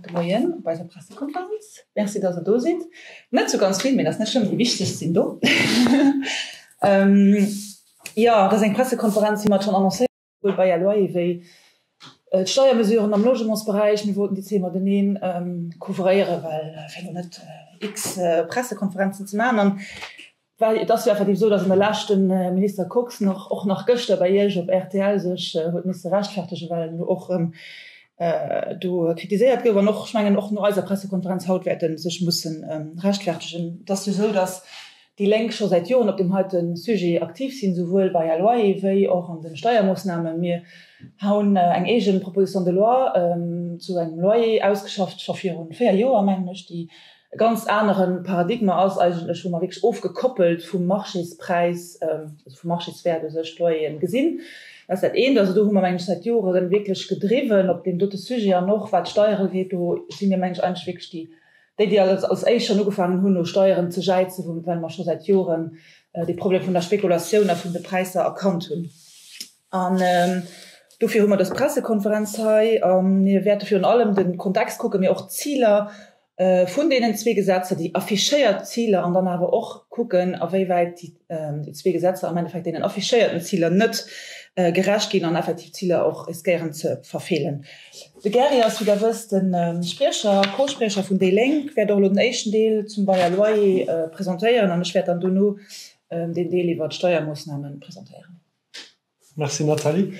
de Moien op eiser Pressekonferenz. Merci, dass Der do sidd. Net sou ganz vill, mee dat ass net schlëmm, déi Wichtegst sinn do. Jo, dat ass eng Pressekonferenz, wéi mer et schonn annoncéiert hunn, souwuel Bail à loyer wéi d'Steiermesuren am Logementsberäich. Mir wollten déi zwee matenee couvréieren, well fir elo net x Pressekonferenzen ze maachen. An Well et ass jo effektiv esou, datt an der Lescht de Minister Kox nach, och nach gëschter bei Iech op rtl sech huet misse rechtfertegen, well en elo och erëm do kritiséiert gouf an och, ech mengen, och no eiser Pressekonferenz haut wäert e sech musse rechtfertegen. Et ass jo esou, datt déi Lénk scho säit Joren op deem heite Sujet aktiv sinn, souwuel bei LOI wéi och an de Steiermoossnamen. Mir haun eng eege Proposition de loi zu engem Loyer ausgeschafft, scho viru 4 Joer, mengen ech, déi e ganz anere Paradigme ass eigentlech, wou mer wierklech ofgekoppelt vum Marchéspräis, also vum Marchéswäert u sech d'Loyeren gesinn. Dat ass dat eent. Also do hu mer, mengen ech, säit Joren wierklech gedriwwen op deem dote Sujet. An och wat d'Steiere ugeet, do si mir, mengen ech, eigentlech wierklech déi, déi, déi als, als éischt schonn ugefaangen hunn, no Steieren ze jäizen, wou, well mer scho säit Joren dee Problem vun der Spekulatioun a vun de Präisser erkannt hunn. An dofir hu mer dës Pressekonferenz hei. A mir wäerte virun allem de Kontext kucken, mee och d'Ziler vun deenen zwee Gesetzer, déi affichéiert Ziler, an dann awer och kucken, awéiwäit déi zwee Gesetzer am Endeffekt deenen affichéierten Ziler net gerecht ginn an effektiv d'Ziler och riskéieren ze verfeelen. De Gary ass, wéi Der wësst, de Spriecher, Co-Spriecher vun déi Lénk, wäert och elo den éischten Deel zum Bail à loyer presentéieren an ech wäert dann dono deen Deel iwwert d'Steiermoossname presentéieren. Merci Nathalie.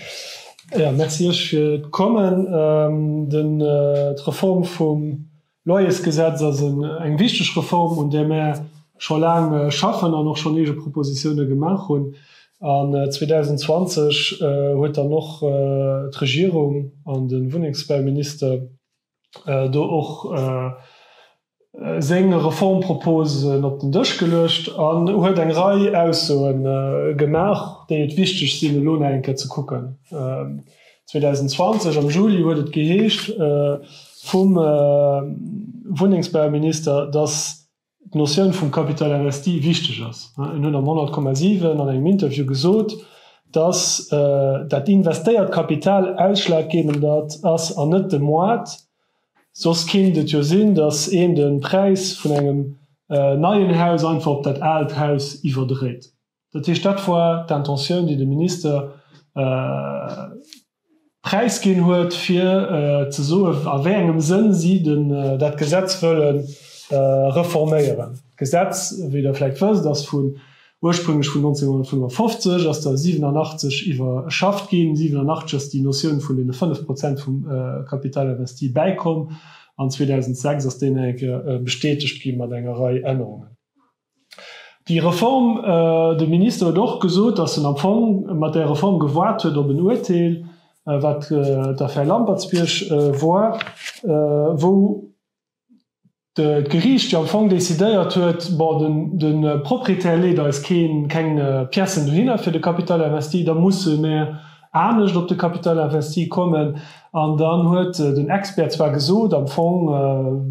Jo, merci Iech fir d'Kommen. Den, d'Reform vum Loyersgesetz ass eng wichteg Reform, un där mär scho laang schaffen an och schonn eege Propositioune gemaach hunn. An 2020 huet dann och d'Regierung an de Wunnengsbauminister do och seng Reformproposen op den Dësch geluecht an huet eng Rei Aussoe gemaach, déi et wichteg sinn elo nach eng Kéier ze kucken. 2020 am Juli huet et geheescht vum Wunnengsbauminister, datt d'Notioun vum Capital investi wichteg ass. En huet am 100,7 an engem Interview gesot, datt dat investéiert Kapital ausschlaggebend ass an net de Moart. Soss kinnt et jo sinn, datt een de Präis vun engem neien Haus einfach op dat aalt Haus iwwerdréit. Dat heescht, dat war d'Intentioun, déi de Minister präisginn huet, fir ze soen, a wéi engem Sënn si dat Gesetz wëlle reforméieren. D'Gesetz, wéi Der vläicht wësst, ass vun ursprünglech vun 1955, ass da 87 iwwerschafft ginn. 87 ass déi Notioun vun deene 5 Prozent vum Capital investi bäikomm an 2006 ass déi nach eng Kéier bestätegt gi mat enger Rei Ännerungen. Déi Reform, de Minister huet och gesot, datt en am Fong mat där Reform gewaart huet op en Urteel, wat d'Affär Lampertsbierg wor, wou d'Geriicht jo am Fong decidéiert huet, bon, de Proprietär leet eis keng Piècen dohinner fir de Capital investi, da musse mär anescht op de Capital investi kommen. An dann huet den Expert zwar gesot, am Fong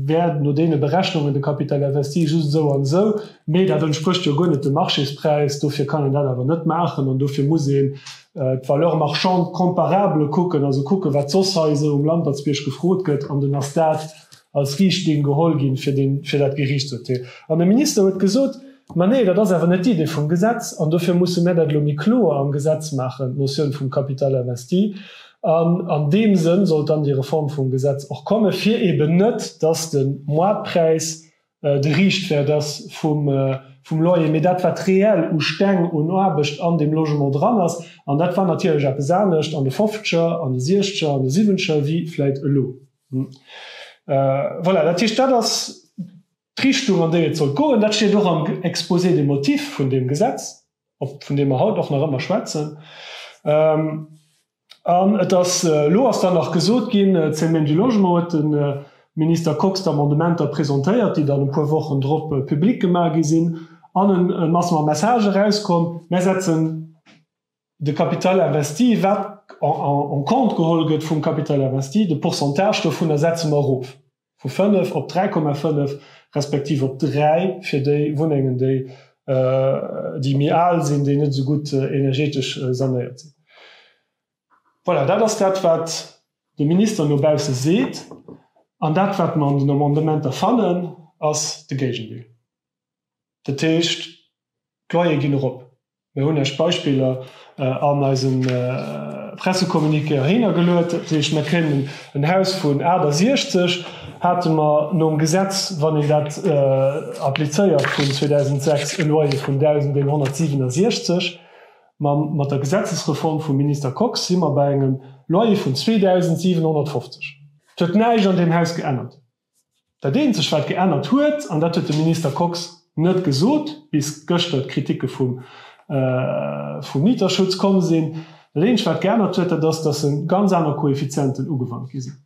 wär no deene Berechnungen de Capital investi just esou an esou, mee dat entsprécht jo guer net dem Marchéspräis, dofir kann een dat awer net maachen an dofir muss een d'Valeur marchande comparable kucken, also kucken, wat soss hei esou um Lampertsbierg gefrot gëtt. An dunn ass dat als Riichtlinn geholl ginn fir deen, fir dat Geriichtsurteel. An de Minister huet gesot, Ma nee, dat ass awer net d'Idee vum Gesetz an dofir musse mär dat elo méi kloer am Gesetz maachen, d'Notioun vum Capital investi. An an deem Sënn sollt dann déi Reform vum Gesetz och kommen, fir eben net, dass de Moartpräis de Riichtwäert ass vum, vum Loyer, mee dat, wat reell u Steng, un Aarbecht an deem Logement dran ass. An dat war natierlech eppes anescht an de Fofzeger, an de Siechzeger, an de Siwwenzeger wéi vläit elo. Voilà, dat heescht, dat ass d'Richtung, an déi et sollt goen. Dat steet och am Exposé des motifs vun deem Gesetz, op, vun deem mer haut och nach ëmmer schwätzen. An et ass, elo ass dann nach gesot ginn, d'Semaine du Logement huet de Minister Kox d'Amendementer presentéiert, déi dann e puer Wochen drop public gemaach gi sinn. An en ass mam Message erauskomm, Mär setzen de Capital investi, wat en compte geholl gëtt vum Capital investi, de Pourcentage dovunner setze mer erof vu 5 op 3,5 respektiv op 3 fir déi Wunnengen, déi déi méi al sinn, déi net esou gutt energetesch sanéiert sinn. Voilà, dat ass dat, wat de Minister no bausse seet. An dat, wat mer an den Amendementer fannen, ass de Géigendeel. Dat heescht, d'Loyere ginn erop. Mir hunn Iech Beispiller an eisem Pressecommuniqué erhinnergeluet. Dat heescht, mir kënnen en Haus vun 68 hate mer nom Gesetz, wann een dat applizéiert, vun 2006 e Loyer vun 1.167. Mam mat der Gesetzesreform vum Minister Kox si mer bei engem Loyer vun 2.750. Et huet näischt an deem Haus geännert. Dat eenzegt wat geännert huet, an dat huet de Minister Kox net gesot, bis gëschter d'Kritike vum vum Mieterschutz komm sinn, dat eenzegt wat geännert huet, dat ass, datt ganz aner Koeffizienten ugewannt gi sinn.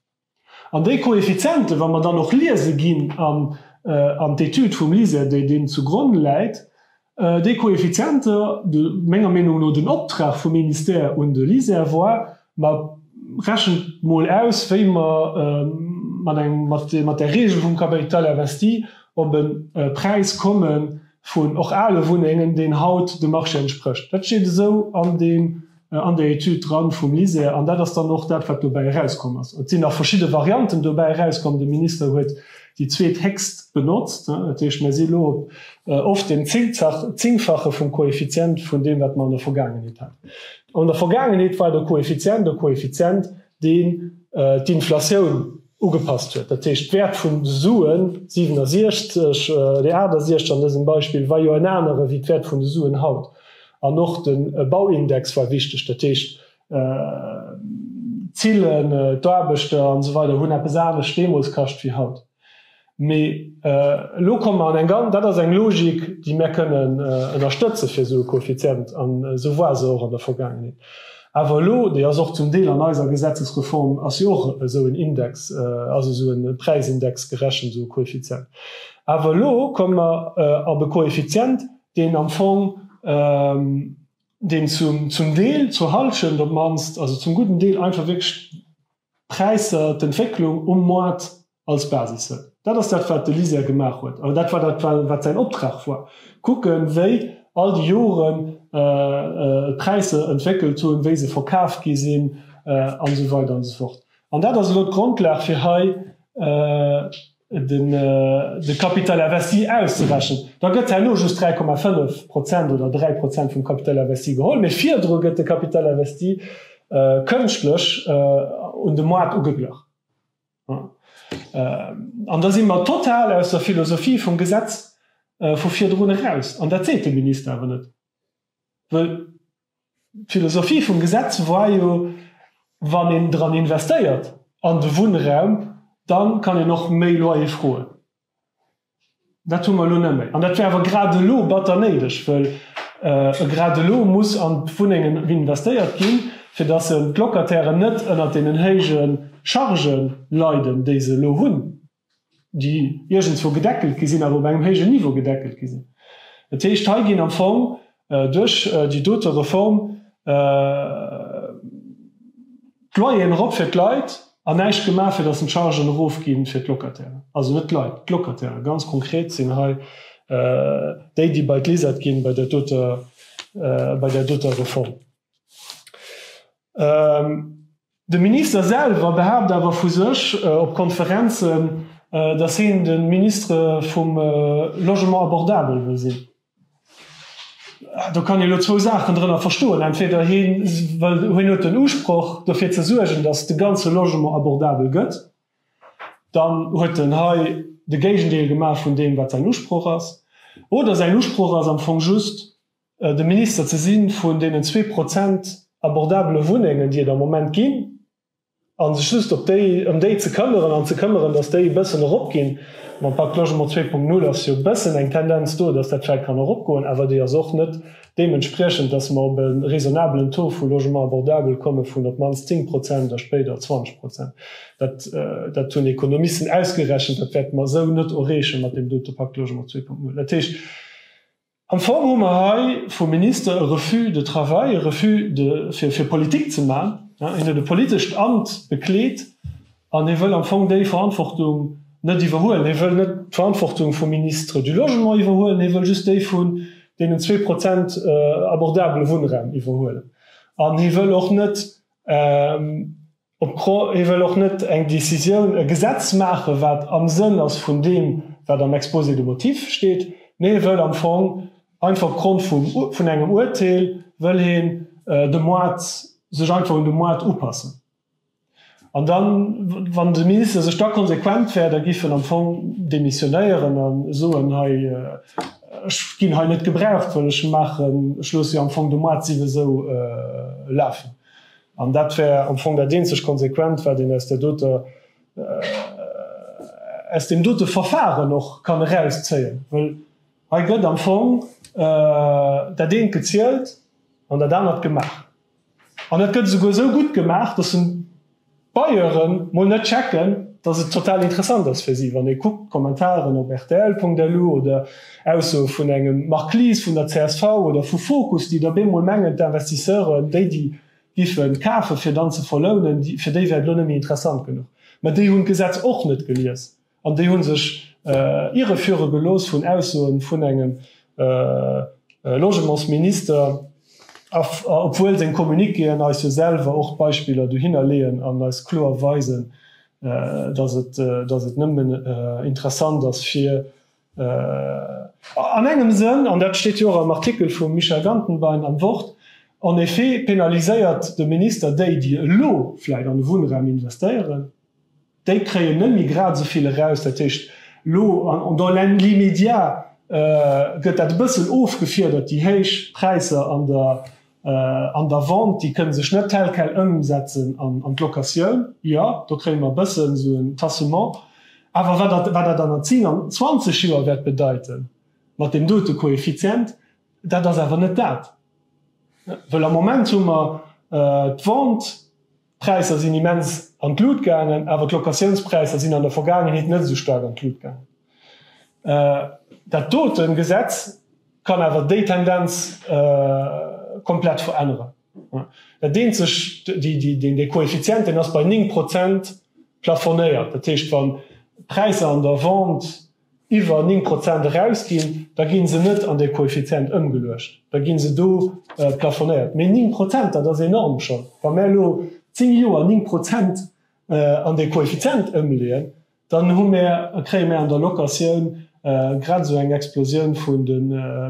An déi Koeffizienten, wa mer dann och liese ginn an an d'Etüd vum LISER, déi deem zu Gronn läit, Déi Koeffizienter, menger Meenung no den Optrag vum Ministère un de LISER war, ma rechent mol aus, wéi mer mat engem, mat där Regel vum Capital investi op e Präis komme vun och ale Wunnengen, deen haut dem Marché entsprécht. Dat steet esou an deem an der Etüd dran vum LISER an dat ass dann och dat, wat dobäi erauskomm ass. Et sinn nach verschidde Varianten dobäi erauskomm. De Minister huet déi zweethéchst benotzt. Dat heescht, mir si elo op oft dem Zéngfache vum Koeffizient vun deem, wat mer an der Vergaangenheet haten. An der Vergaangenheet war de Koeffizient e Koeffizient, deen d'Inflatioun ugepasst huet. Dat heescht, d'Wäert vun de Suen 67, nee 68 an dësem Beispill, war jo en anere wéi d'Wäert vun de Suen haut. An och de Bauindex war wichteg. Dat heescht, d'Zillen, d'Aarbechter an esou weider hunn eppes anescht deemools kascht wéi haut. Mee elo komme mer an eng ganz, dat ass eng Logik, déi mär kënnen ënnerstëtze fir esou e Koeffizient, an esou war se och an der Vergaangenheet. Awer elo, déi ass och zum Deel an eiser Gesetzesreform, ass jo och esou en Index, ass esou e Präisindex gerechent, esou e Koeffizient. Awer elo komme mer op e Koeffizient, deen am Fong, deen zum, zum Deel, zur Halschent op d'mannst, also zum gudden Deel einfach wierklech d'Präisser, d'Entwécklung um Moart als Basis hëlt. Dat ass dat, wat de LISER gemaach huet, oder dat war dat, wat säin Optrag war, kucken, wéi all déi Joren d'Präisser entwéckelt hunn, wéi se verkaf gi sinn an esou weider an esou fort. An dat ass elo d'Grondlag, fir hei de Capital investi auszerechnen. Da gëtt herno just 3,5 Prozent oder 3 Prozent vum Capital investi geholl, mee virdru gëtt de Capital investi kënschtlech un de Moart ugeglach. An da si mer total aus der Philosophie vum Gesetz vu virdrun eraus. An dat seet de Minister awer net, wëll d'Philosophie vum Gesetz war jo, wann een dran investéiert an de Wunnraum, da kann een och méi Loyer froen. Dat hu mer elo net méi. An dat wär awer grad elo batter néideg, wëll grad elo muss an d'Wunnengen investéiert ginn, fir dass d'Locatairen net ënnert deenen héije Chargë leiden, déi se elo hunn, déi iergendswou gedeckelt gi sinn, awer op engem héijen Niveau gedeckelt gi sinn. Dat heescht, hei ginn am Fong duerch déi dote Reform d'Loyeren erop fir d'Leit an näischt gemaach, fir datt d'Chargen erofgi fir d'Locatairen. Also net d'Leit, d'Locatairen, ganz konkret sinn hei déi, déi bei d'Lisette ginn bei där doter, bei där doter Reform. De Minister selwer behaapt awer vu sech op Konferenzen, datt hien de Ministre vum Logement abordable wëll sinn. Do kann ee lo zwou Saachen drënner verstoen, Entweder hien wëll, hien huet den Usproch dofir ze suergen, datt de ganze Logement abordabel gëtt, dann huet en hei de Géigendeel gemaach vun deem wat säin Usproch ass, oder säin Usproch ass am Fong just de Minister ze si vun deenen 2% abordabele Wunnengen, déi et am Moment ginn. A sech just op déi, ëm déi ze këmmeren an ze këmmeren, datt déi e bëssen eropginn. Mam Pacte Logement 2.0 ass jo e bëssen eng Tendenz do, datt dat vläicht kann eropgoen, awer déi ass och net deementspriechend, datt mer op e raisonnabelen Taux vu Logement abordable komme vun op d'mannst 10 Prozent a spéider 20 Prozent. Dat, dat hunn Ekonomisten ausgerechent, dat wäerte mer esou net erreeche mat deem dote Pacte Logement 2.0. Dat heescht, Am Fong hu mer hei vum Minister e Refus de travail, e Refus de, fir, fir Politik ze man. Hien huet e politescht Amt bekleet an hie wëll am Fong déi Verantwortung net iwwerhuelen. Hie wëll net d'Verantwortung vum Ministre du Logement iwwerhuelen, hie wëll just déi vun deenen 2% abordabele Wunnraum iwwerhuelen. An hie wëll och net. Op hie wëll och net eng Décisioun, e Gesetz maachen, wat am Sënn ass vun deem, wat am Exposé de motifs steet. Nee, hie wëll am Fong einfach opgrond vum, vun engem Uerteel wëll hien de Moart, sech einfach un de Moart upassen. An dann, wann de Minister sech da konsequent wär, da giff en am Fong demissionéieren a soen, hei, ech ginn hei net gebraucht, well ech maachen, ech loosse jo am Fong de Moart siwesou lafen. An dat wär am Fong dat eenzeg Konsequent, wat een aus där doter, aus deem dote Verfahren och kann erauszéien. Well hei gëtt am Fong dat eent gezielt an dat anert gemaach. An et gëtt esouguer esou gutt gemaach, dass en d'Bailleuren mol net checken, dass et total interessant ass fir si. Wann ee kuckt d'Kommentaren op rtl.lu oder Aussoe vun engem Marc Lies vun der csv oder vu Fokus, déi da bemol mengen, d'Investisseuren, déi déi giffe kafen, fir dann ze verlounen, fir déi wär et elo net méi interessant genuch. Mä déi hunn d'Gesetz och net gelies. An déi hu sech irreführe gelooss vun Aussoen vun engem Logementsminister, obwuel seng Communiquéen eis jo selwer och d'Beispiller dohinner leeën an eis kloer weisen, dass et, dass et nëmmen interessant ass fir an engem Sënn, an dat steet jo och am Artikel vum Michel Gantenbein am Wort, en effet penaliséiert de Minister déi, déi elo vläicht an de Wunnraum investéieren. Déi kréien net méi grad esou vill eraus. Dat heescht, elo an dans l'immédiat gëtt dat e bëssen ofgefiedert, déi héich Präisser an der an der Vente, déi kënne sech net tel quel ëmsetzen an d'Locatioun. Jo, do kréie mer e bëssen esou en Tassement. Awer wat dat wat dat an 10 an 20 Joer wäert bedeiten, mat deem dote Koeffizient, dat ass awer net dat. Well am Moment hu mer d'Vente, D'Präisser sinn immens an d'Lut gaangen, awer d'Locatiounspräisser sinn an der Vergaangenheet net esou staark an d'Lut gaangen. Dat dote Gesetz kann awer déi Tendenz komplett veränneren. Dat eenzeg, dee Koeffizient, deen ass bei 9 Prozent plafonéiert. Dat heescht, wann d'Präisser an der Vente iwwer 9 Prozent erausginn, da gi se net an dee Koeffizient ëmgeluecht, da gi se do plafonéiert. Mee 9 Prozent, dat ass enorm schonn. Wa mär elo 10 Joer 9 Prozent an dee Koeffizient ëmleeën, dann hu mär, kréie mär an der Locatioun grad esou eng Explosioun vun de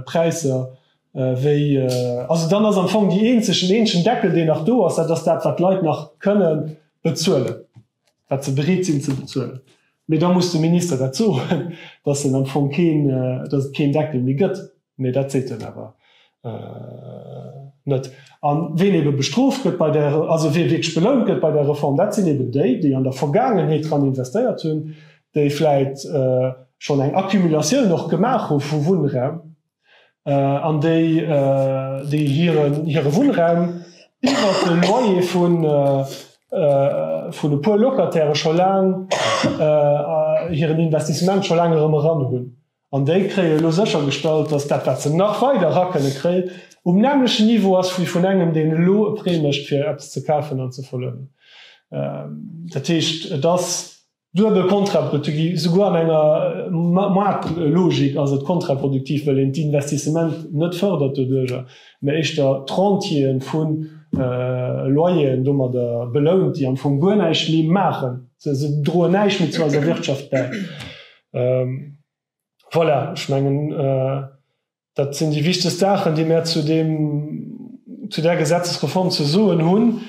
Präisser wéi, also dann ass am Fong déi eenzeg, den eenzegen Deckel, deen nach do ass, dat ass dat, wat d'Leit nach kënnen bezuelen. wat se bereet sinn ze bezuelen. Mee da muss de Minister dat soen, dass en am Fong keen, dass et keen Deckel méi gëtt. Mee dat seet en awer net. A ween ebe bestrooft gëtt bei där, also wee wierklech belount gëtt bei där Reform, dat sinn eben déi, déi an der Vergaangenheet dran investéiert hunn, déi vläit schonn eng Accumulatioun och gemaach hu vu Wunnraum, an déi déi hiren hire Wunnraum iwwert de Loyer vun vun e puer Locataire scho laang hiren Investissement scho laang erëm eran hunn. An déi kréie elo séchergestallt, datt dat wat se nach weider era kënne kréien, um nämmlechen Niveau ass wéi vun engem deen elo e Prêt mécht fir eppes ze kafen an ze verlounen. Dat heescht et ass Duebel kontraproduktiv, souguer an enger Maartlogik ass et kontraproduktiv, well een d'Investissement net fërdert doduerjer, mä éischter d'Rentieren vu Loyeren domadder belount, déi am Fong guer näischt méi maachen. Se droen näischt méi zu eiser Wirtschaft bäi. Voilà, ech mengen, Dat sinn déi wichtegst Saachen, déi mär zu deem, zu där Gesetzesreform ze soen hunn.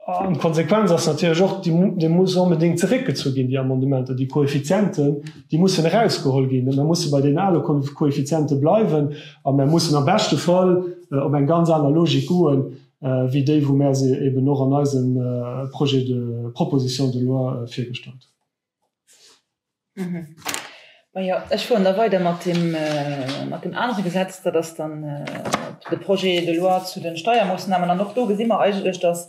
An d'Konsequenz ass natierlech och, déi, déi muss onbedéngt zeréckgezu ginn, déi Amendementer, déi Koeffizienten, déi mussen erausgeholl ginn. Mär musse bei deenen ale Koeffiziente bleiwen a mär mussen am beschte Fall op eng ganz aner Logik goen, wéi déi, wou mär se eben och an eisem Projet de proposition de loi virgestallt hunn. Majo, ech fueren da weider mat deem, mat deem anere Gesetz. Dat ass dann de Projet de loi zu de Steiermoossnamen. An och do gesi mer eigentlech, dass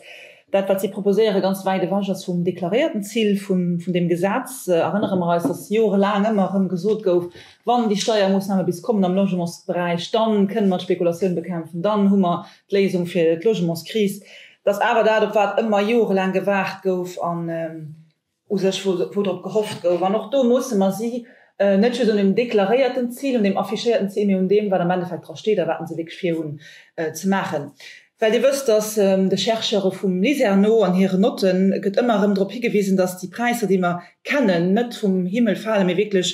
dat, wat si proposéieren, ganz wäit ewech ass vum deklaréierten Zil vun, vun deem Gesetz. Erënnere mer eis, dass jorelaang ëmmer erëm gesot gouf, Wann déi Steiermoossname bis kommen am Logementsberäich, dann kënnen mer d'Spekulatioun bekämpfen, dann hu mer d'Léisung fir d'Logementskris. Dass awer dat, op wat ëmmer jorelaang gewaart gouf an, u sech wou drop gehofft gouf. An och do moosse mer si net just un dem deklaréierten Zil, un deem affichéierten Zil, mee un deem, wat am Endeffekt dra steet a wat se wierklech virhunn ze maachen. Well Dir wësst, dass de Chercheure vum LISER no an hiren Notte gëtt ëmmer erëm drop higewisen, dass déi Präisser, déi mer kennen, net vum Himmel falen, mee wierklech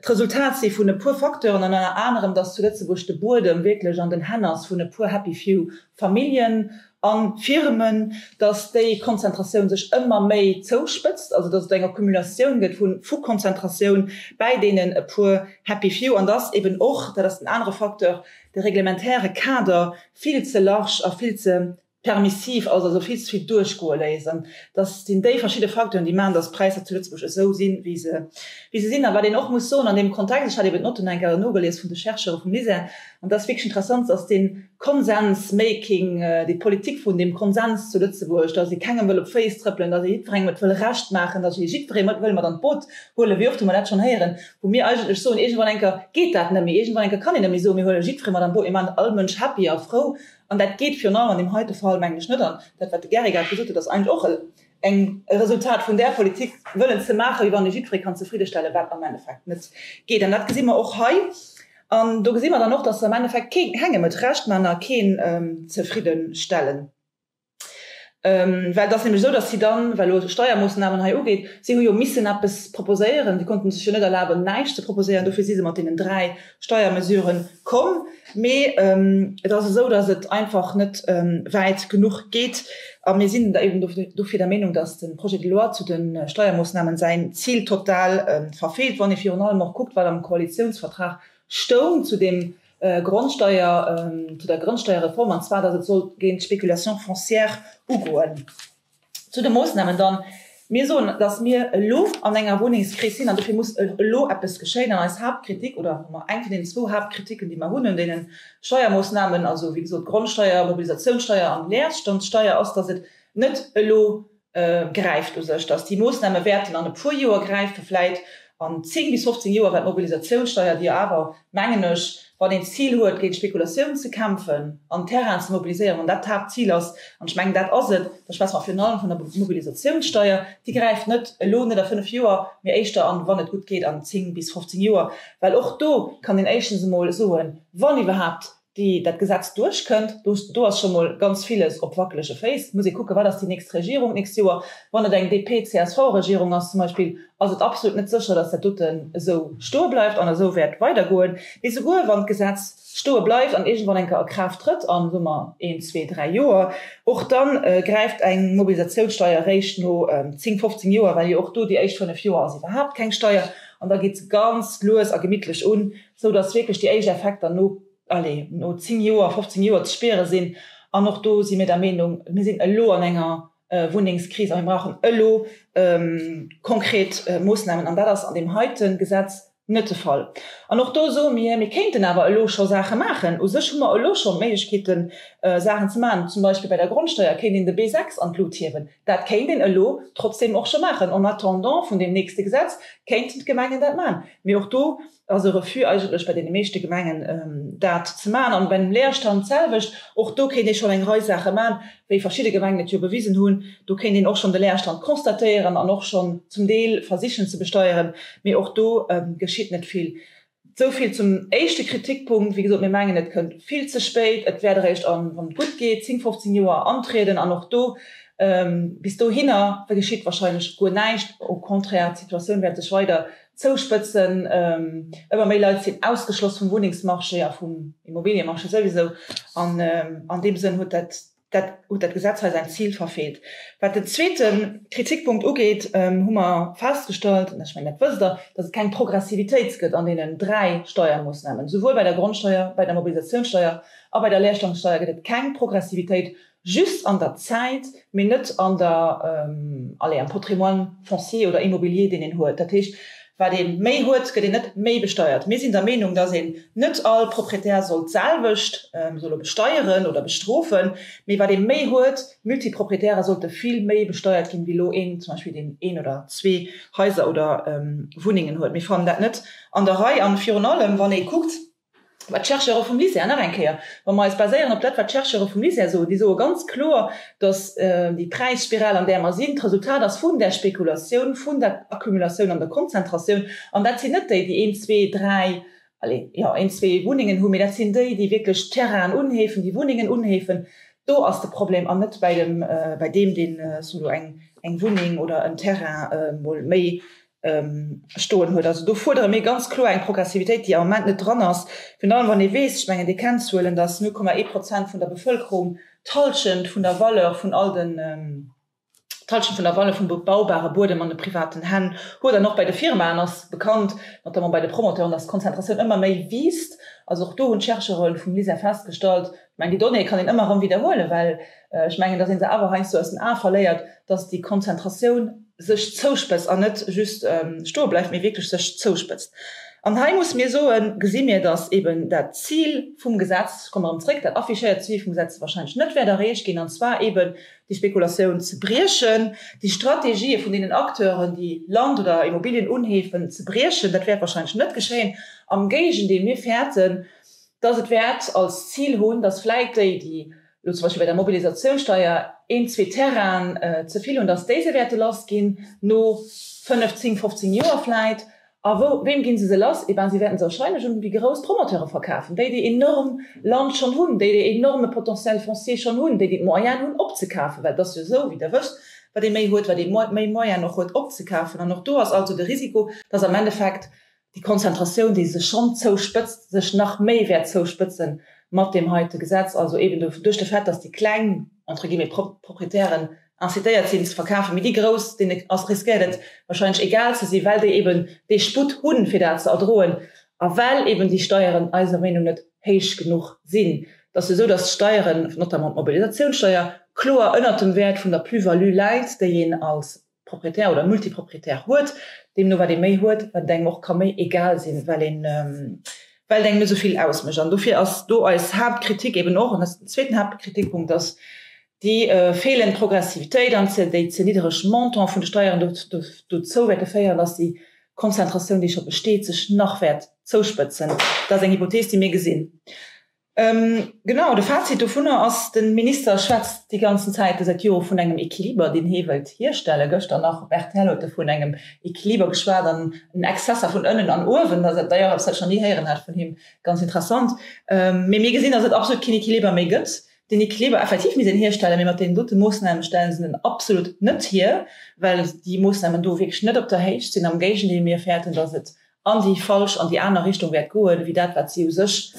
d'Resultat si vun e puer Facteuren an ënner anerem, dass zu Lëtzebuerg de Buedem wierklech an den Hänn ass vun e puer happy few Familljen a Firmen, dass déi Konzentratioun sech ëmmer méi zouspëtzt, also dass et eng Accumulatioun gëtt vu Konzentratioun bäi deenen e puer happy few an dass eben och, dat ass den anere Facteur, de reglementaire Kader vill ze large a vill ze permissiv ass, also vill ze vill duerchgoe léisst. An dat sinn déi verschidde Facteuren, déi maachen, datt d'Präisser zu Lëtzebuerg esou sinn, wéi se, wéi se sinn. A wat een och muss soen an deem Kontext, ech hat eben d'Notten eng Kéier nogelies vun de Chercheure vum LISER, an dat ass wierklech interessant, datt dee Konsens-making, déi Politik vun deem Konsens zu Lëtzebuerg, datt ee kengem wëll op d'Féiss trëppelen, datt ee jiddwerengem et wëll Recht maachen, datt ee jiddweree mat wëll mat an d'Boot huelen, wéi oft hu mer dat schonn héieren, wou mir eigentlech soen, iergendwann eng Kéier geet dat net méi, iergendwann eng Kéier kann een net méi soen, mir huele jiddweree mat an d'Boot, mir maachen all Mënsch happy a frou. An dat geet virun allem an deem heite Fall, mengen ech, net. An dat, wat de Gerry grad gesot huet, ass eigentlech och eng e Resultat vun där Politik, wëllen ze maachen, wéi wann ee jiddweree kann zefriddestellen, wat am Endeffekt net geet. An dat gesi mer och hei. An do gesi mer dann och, dass se am Endeffekt kee kengem et Recht maachen a keen zefriddenstellen. Well et ass nämlech esou, datt si dann, wat elo Steiermoossnamen hei ugeet, si hu jo missen eppes proposéieren, si konnten sech jo net erlaben, näischt ze proposéieren, dofir si se mat deenen 3 Steiermesurë komm. Mee et ass esou, datt et einfach net wäit genuch geet. A mir sinn da eben dofir der Meenung, datt de Projet de loi zu de Steiermoossnamen säin Zil total verfeelt, wann ee virun allem och kuckt, wat am Koalitiounsvertrag stoung zu deem Grondsteier, zu der Grondsteierreform, an zwar, datt et sollt géint d'Spéculation foncière ugoen. Zu de Moossnamen dann, Mir soen, datt mir elo an enger Wunnengskris sinn an dofir muss elo eppes geschéien. An eis Haaptkritik, oder eng vun deenen zwou Haaptkritiken, déi mer hunn un deene Steiermoossnamen, also wéi gesot Grondsteier, Mobilisatiounssteier an Leerstandssteier, ass, datt et net elo gräift u sech, datt déi Moossname wäerten an e puer Joer gräifen, vläit an 10 bis 15 Joer, well d'Mobilisatiounssteier, déi jo awer, mengen ech, wann een d'Zil huet, géint d'Spekulatioun ze kämpfen an Terrainen ze mobiliséieren, wann dat d'Haaptzil ass, an ech mengen, dat ass et, da schwätze mer virun allem vun der Mobilisatiounssteier, déi gräift net elo, net a fënnf Joer, mee éischter an, wann et gutt geet, an 10 bis 15 Joer, well och do kann een éischtens emol soen, wann iwwerhaapt déi dat Gesetz duerchkënnt, do do ass scho mol ganz villes op wackelege Féiss. Muss ee kucken, wat ass déi nächst Regierung d'nächst Joer. Wann et eng DP-CSV-Regierung ass zum Beispill, ass et absolut net sécher, datt dat doten esou stoe bleift an esou wäert weidergoen. Mee souguer wann d'Gesetz stoe bleift an iergendwann eng Kéier a Kraaft trëtt an, soe mer, een, zwee, dräi Joer, och da gräift eng Mobilisatiounssteier eréischt no 10, 15 Joer, well jo och do déi éischt fënnef Joer ass iwwerhaapt keng Steier an da geet se ganz lues a gemittlech un, sou dass wierklech déi éischt Effekter no, allez, no 10 Joer, 15 Joer ze spiere sinn. An och do si mir der Meenung, mir sinn elo an enger Wunnengskris a mir brauchen elo konkret Moossnamen. An dat ass an deem heite Gesetz net de Fall. An och do soe mir, mir kéinten awer elo scho Saache maachen. U sech hu mer elo scho Méiglechkeeten, Saachen ze maachen. Zum Beispill bei der Grondsteuer kéint een de B6 an d'Lut hiewen. Dat kéint een elo trotzdem och scho maachen. En attendant vun deem nächste Gesetz kéinten d'Gemengen dat maachen. Mee och do ass e Refus eigentlech bei deene meeschte Gemengen dat ze maachen. An beim Leerstand d'selwecht. Och do kéint ee schonn eng Rei Saache maachen, wéi verschidde Gemengen et jo bewisen hunn. Do kéint een och schonn de Leerstand constatéieren an och schonn zum Deel versichen ze besteieren. Mee och do geschitt net vill. Esou vill zum éischte Kritikpunkt. Wéi gesot, mir mengen, et kënnt vill ze spéit. Et wäert eréischt an, wann et gutt geet, 10, 15 Joer antrieden. An och do, bis dohinner geschitt wahrscheinlech guer näischt. Au contraire, d'Situatioun wäert sech weider zouspëtzen. Ëmmer méi Leit sinn ausgeschloss vum Wunnengsmarché a vum Immobiliemarché souwisou. An an deem Sënn huet dat dat huet dat Gesetz hei säin Zil verfeelt. Wat den zweete Kritikpunkt ugeet, hu mer festgestallt, an ech mengen, dat wësst Der, datt et keng Progressivitéit gëtt an deenen dräi Steiermoossnamen. Souwuel bei der Grondsteuer, bei der Mobilisationssteuer a bei der Leerstandssteuer gëtt et keng Progressivitéit Just an der Zäit, mee net an der, allez, am Patrimoine foncier oder immobilier, deen een huet. Dat heescht, wat ee méi huet, gëtt een net méi besteiert. Mir sinn der Meenung, dass een net all Proprietär soll d'selwecht solle besteieren oder bestrofen, mee wat ee méi huet, Multiproprietäre sollte vill méi besteiert ginn, wéi elo een zum Beispill, deen een oder zwee Haiser oder Wunnengen huet. Mir fannen dat net an der Rei. An virun allem, wann ee kuckt, Wat d'Chercheure vum LISER, nach eng Kéier, wa mer eis baséieren op dat, wat d'Chercheure vum LISER soen, déi soe ganz kloer, datt déi Präisspiral, an där mer sinn, d'Resultat ass vun där Spekulatioun, vun der Accumulatioun an der Konzentratioun. An dat sinn net déi, déi een, zwee, dräi, allez, jo, een, zwee Wunnengen hunn, mee dat sinn déi, déi wierklech Terrainen unheefen, déi Wunnengen unheefen. Do ass de Problem an net bäi dem, bäi deem, deen sou elo eng, eng Wunneng oder en Terrain mol méi stoen huet. Also do fuerdere mir ganz kloer eng Progressivitéit, déi am Moment net dran ass. Virun allem wann ee weess, ech mengen Dir kennt d'Zuelen, datt 0,1 Prozent vun der Bevëlkerung d'Hallschent vun der Valeur vun all den, d'Hallschent vun der Valeur vum bebaubare Buedem an de privaten Hänn huet. An och bei de Firmaen ass bekannt, notamment bei de Promoteuren, datt d'Konzentratioun ëmmer méi wiisst. Also och do hunn d'Chercheure vum LISER festgestallt, ech mengen déi Donnée kann een ëmmer erëm widderhuelen, well ech mengen, datt ee se awer heiansdo aus den Ae verléiert, datt déi Konzentratioun sech zouspëtzt an net just stoe bleift, mee wierklech sech zouspëtzt. An hei musse mir soen, gesi mir, datt eben dat Zil vum Gesetz, ech kommen erëm zréck, dat affichéiert Zil vum Gesetz wahrscheinlech net wäert erreecht ginn, an zwar eben déi Spekulatioun ze briechen, déi Strategië vun deenen Acteuren, déi Land oder Immobilien unheefen, ze briechen. Dat wäert wahrscheinlech net geschéien. Am Géigendeel, mir fäerten, datt et wäert als Zil hunn, datt vläit déi, déi elo zum Beispill bei der Mobilisatiounssteier een, zwee Terrainen ze vill hunn, datt déi se wäerte lass ginn no 5, 10, 15 Joer vläit. A wou, weem ginn se se lass? Eh ben, si wäerten se wahrscheinlech un déi grouss Promoteure verkafen, déi, déi enorm Land schonn hunn, déi, déi enorme Potentiel foncier schonn hunn, déi, déi d'Moyenen hunn opzekafen. Well et ass jo esou, wéi Der wësst, wat ee méi huet, wat ee méi Moyenen och huet opzekafen. An och do ass also de Risiko, datt am Endeffekt déi Konzentratioun, déi sech schonn zouspëtzt, sech nach méi wäert zouspëtze mat deem heite Gesetz, also eben duerch de Fait, dass déi kleng, entre guillemets, Proprietären incitéiert sinn ze verkafen, mee déi grouss, deene ass, riskéiert et wahrscheinlech egal ze sinn, well déi eben dee Sputt hunn, fir dat ze erdroen a well eben déi Steieren eiser Meenung net héich genuch sinn. Et ass jo esou, dass d'Steieren, notamment d'Mobilisatiounssteier, kloer ënnert dem Wäert vun der Plus-value läit, déi een als Proprietär oder Multiproprietär huet, deemno wat ee méi huet, wat et engem och ka méi egal sinn, well een, well et engem net esou vill ausmécht. An dofir ass do eis Haaptkritik eben och, an dat ass den zweeten Haaptkritikpunkt, dass déi feelend Progressivitéit an déi ze niddereg Montant vun de Steieren dozou wäerte féieren, dass déi Konzentratioun, déi scho besteet, sech nach wäert zouspëtzen. Dat ass eng Hypothees, déi mir gesinn. Genau, de Fazit dovunner ass, de Minister schwätzt déi ganzen Zäite säit Jore vun engem Equiliber, deen hee wëllt hierstellen. Gëschter nach op rtl huet e vun engem Equiliber geschwat an en Exzesser vun ënnen an uewen. Dat ass d'ailleurs eppes, wat ech nach ni héieren hat vun him, ganz interessant. Mee mir gesinn, datt et absolut keen Equiliber méi gëtt. Den Equiliber effektiv misst een hierstellen, mee mat deenen dote Moossname stelle se en absolut net hier, well déi Moossnamen do wierklech net op der Héicht sinn. Am Géigendeel, mir fäerten, datt et an déi falsch, an déi aner Richtung wäert goen, wéi dat, wat si u sech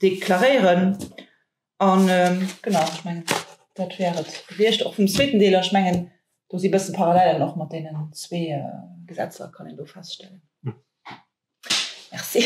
deklaréieren. An genau, ech mengen, dat wär et gewiescht och vum zweeten Deel. Ech mengen, do si bësse Parallelen och mat deenen zwee Gesetzer, kann een do feststellen. Merci.